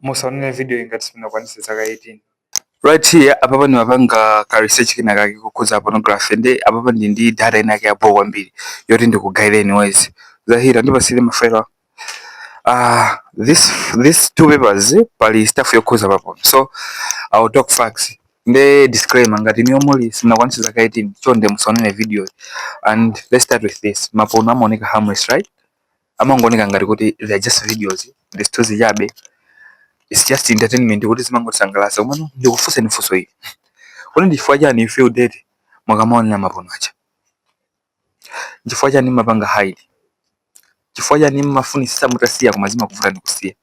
Musaonere video iyi ngati simunakwanitse zaka 18. Right here, apapa ndimapanga ka research kena kake kokhudza pornography, ndi apapa ndi data inake yapo kwambiri yoti ndikugaireni. Wezi Zahira, ndipasire mafailo. This two papers pali stuff yokhuza pa porn, so I will talk facts. Nde disclaimer, ngati niyo muli simunakwanitse zaka 18, chonde musaonere video. And let's start with this: ma porno amaoneka harmless, right? Amangooneka ngati kuti they are just videos, ndi zithunzi chabe, it's just entertainment, kuti zimangotisangalatsa. Komano ndikufunseni funso ili: kuti ndi chifukwa chani you feel dirty mukamaonera ma porno aja? Chifukwa chani mmapanga hide? Chifukwa chani mmafunisisa mutasiya koma zimakuvutani kusiya?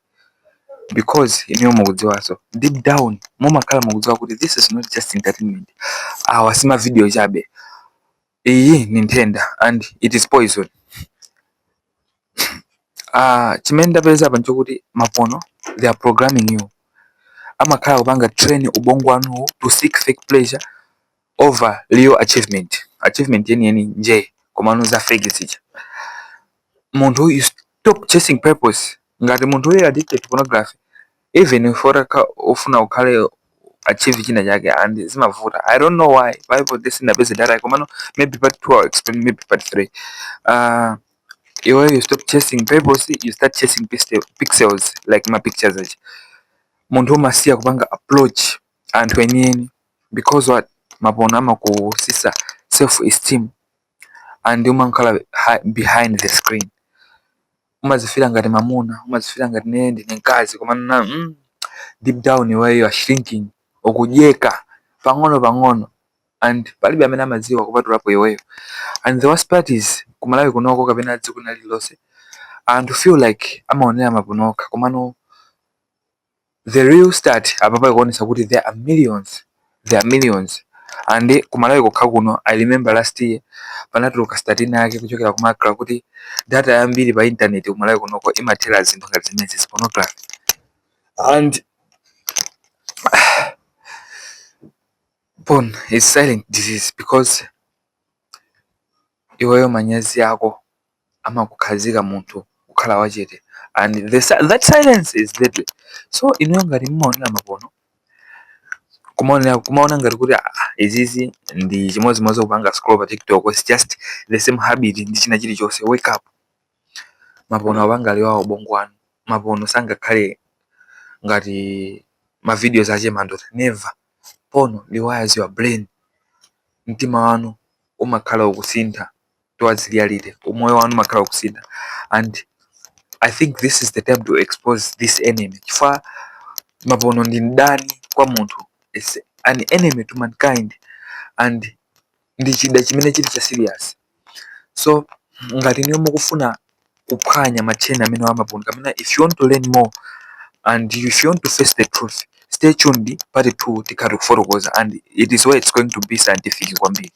Because inuyo mukudziwaso, deep down mumakhala mukudziwa kuti this is not just entertainment, awa si ma video chabe, iyi ni nthenda and it is poison. Chimene ndapeza apa nchokuti ma porno, they are programming you, amakhala kupanga train ubongo wanuwo to seek fake pleasure over real achievement. Achievement yeniyeni nje, komano za fake zija. Munthu, you stop chasing purpose. Ngati munthu uli addicted to pornography, even if ufuna ukhale achieve china chake and zimavuta. I don't know why bible this ndapeza data, komano maybe part 2 I'll explain, maybe part 3. Iwe, you stop chasing purpose, you start chasing pixels, like ma pictures aja. Munthu umasiya kupanga approach anthu enieni because what? Ma porno amakusisa self esteem and umakhala behind the screen, umazifira ngati mamuna, umazifira ngati nene ndine mkazi, koma na deep down iweyo you are shrinking, ukudyeka pang'ono pang'ono and palibe amene amadziwa kupatulapo iweyo. And the worst part is, kumalawi kunoko kapena dziko lililonse, anthu feel like amaonera ma porno okha, komano the real start apapa ikuonesa kuti there are millions, there are millions. And kumalawi kokha kuno, I remember last year panatuluka stat yake kuchokera ku MACRA kuti data yambiri pa internet kumalawi kunoko imathera zinthu ngati zimenezi, pornography. And porn is silent disease because iweyo manyazi ako amakukhazika munthu kukhala wachete and that silence is deadly. So inuyo ngati mumaonera ma porno, kumaonera, kumaona ngati kuti, ah, izizi ndi chimodzimodzi kupanga scroll pa TikTok, it's just the same habit ndi china chilichonse, wake up. Ma porno apanga liwawo ubongo wanu. Ma porno sangakhale ngati ma videos achemandota, never. Porno rewires your brain. Mtima wanu umakhala ukusintha towards reality, umoyo wanu umakhala ukusintha. And I think this is the time to expose this enemy, chifukwa ma porno ndi mdani kwa munthu, it's an enemy to mankind and ndi chida chimene chili cha serious. So ngati niyo mukufuna kuphwanya macheni amene wa ma porno, kapena if you want to learn more and if you want to face the truth, stay tuned. Part 2 tikhala tikufotokoza and it is where it's going to be scientific kwambiri.